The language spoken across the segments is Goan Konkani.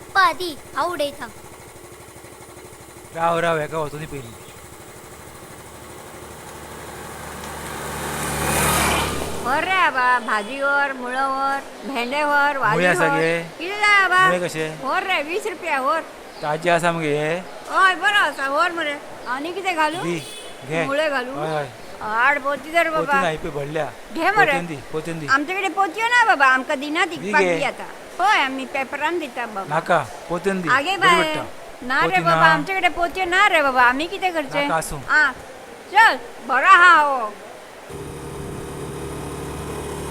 पप्पा दी हांव उडयता. राव राव, हेका वचोनी पयलीं. व्हर रे आबा, भाजी व्हर, मुळो व्हर, भेंडे व्हर, वाली मुळे आसा व्हर. गे? कितें जाय आबा? मुळे कशे? व्हर रे, 20 रुपया व्हर. ताजे आसा मगे हे? हय बरो आसा, व्हर मरे. आनी कितें घालूं? दी घे. मुळे घालूं? हय हय. हाड पोती धर पोती बाबा. ना, ही पळय भरल्या. घे मरे. पोतयेन दी, पोतयेन दी. आमचे कडेन पोतयो ना बाबा, आमकां दिना दी विकपाक गे. दी आतां. हय आमी पेपरान दिता बाबा. नाका, पोतयेन दी. आगे बरी बाय, पडटा. ना रे पोती बाबा, ना. आमचे कडेन पोतयो ना रे बाबा, आमी कितें करचें? नाका, आसूं. आं चल बरो आहा हो.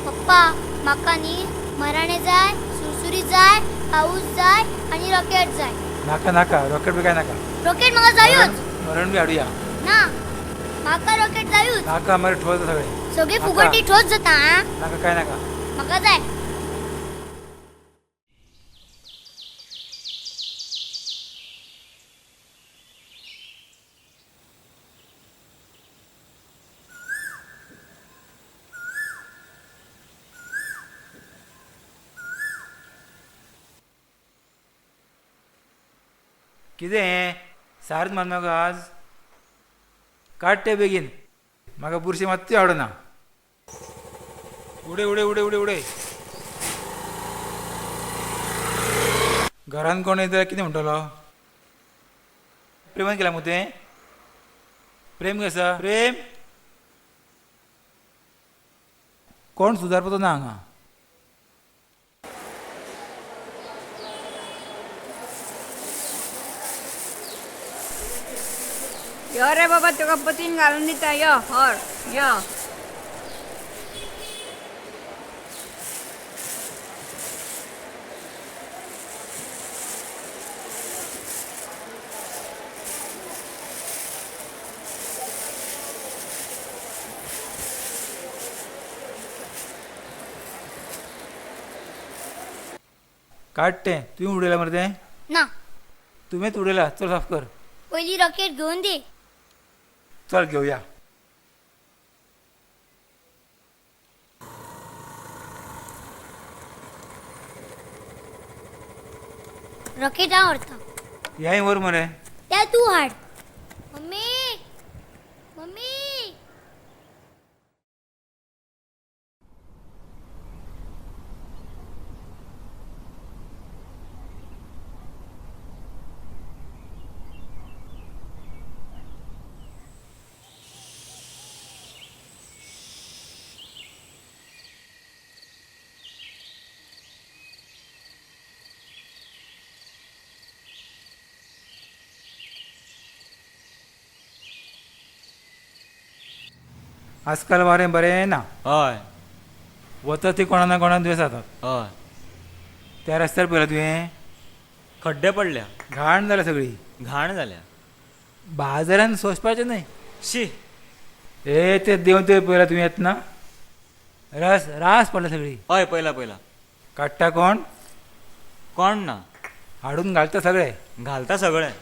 पप्पा म्हाका न्ही मराणे जाय, सुरसुरी जाय, पावस जाय आनी रॉकेट जाय. नाका नाका, रॉकेट बी काय नाका. रॉकेट म्हाका जायूच. मरण बी हाडुया. ना म्हाका रॉकेट जायूच. नाका मरे, ठोस जाता सगळें. सगळी नाका. फुगटी ठोस जाता. आं नाका, काय नाका. म्हाका जाय. कितें हें सारत मार नाका आज. काड तें बेगीन, म्हाका बुरशें मात्तूय आवडना. उडय उडय उडय उडय उडय. घरान कोण येत जाल्यार कितें म्हणटलो? प्रेमान केलां मगो तें? प्रेम खंय आसा? प्रेम कोण सुदारपाचो ना हांगा. यो रे बाबा, तुका पोतीन घालून दिता, यो व्हर यो. काड तें. तुवें उडयलां मरे तें? ना. तुवेंच उडयलां. चल साफ कर. पयलीं रॉकेट घेवन दी. चल घेवया. रॉकेट हांव व्हरता. हेंय व्हर मरे. तें तूं हाड. Mummy mummy. आजकाल वारें बरें ना. हय. वता ती कोणा ना कोणा दुयेंस जातात. हय. त्या रस्त्यार पळयला तुवें? खड्डे पडल्या. घाण जाल्या सगळी. घाण जाल्या. बाजारान सोंसपाचें न्हय. शी. ए ते देंवते पळयला तुवें येतना? रास रास पडल्या सगळी. हय पळयला पळयला. काडटा कोण? कोण ना. हाडून घालता सगळे. घालता सगळे.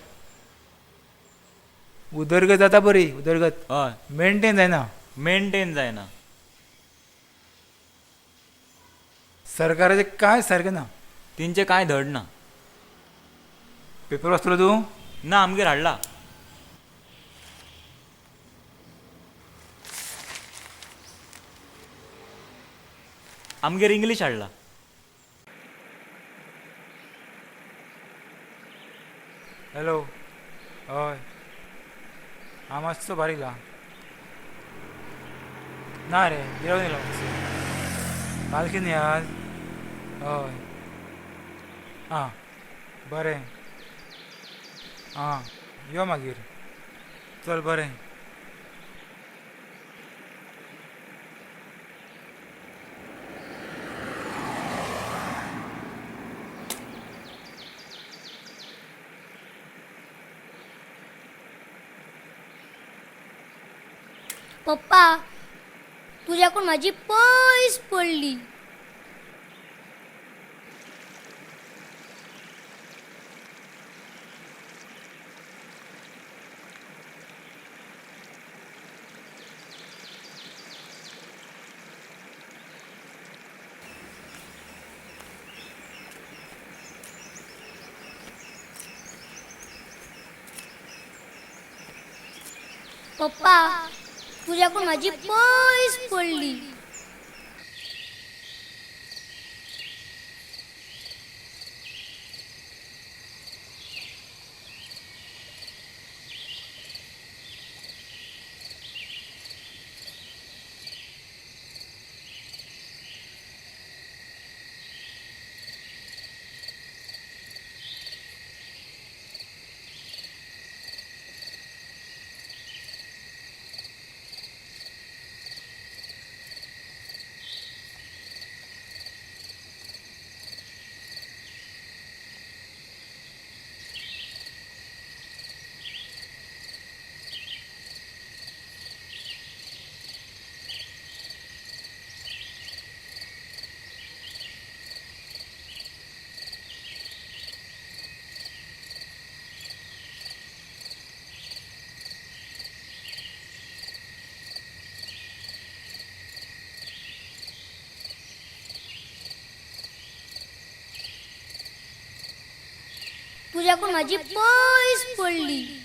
उदरगत जाता बरी, उदरगत. हय. मेंटेन जायना. मेंटेन जायना. सरकाराचें कांय सारकें ना. तेंचें कांय धड ना. पेपर वाचतलो तूं? ना, आमगेर हाडला. आमगेर इंग्लीश हाडला. हॅलो. हय हांव मातसो बारीक येयला. ना रे, देंवन येयला मातसो. पालखी न्ही आज? हय आं बरें. आं यो मागीर. चल बरें. पप्पा तुज्याकून म्हाजी पयस पडली. पप्पा, तुज्याकून म्हाजी पयस पडली. तुज्याकून म्हाजी पयस पडली.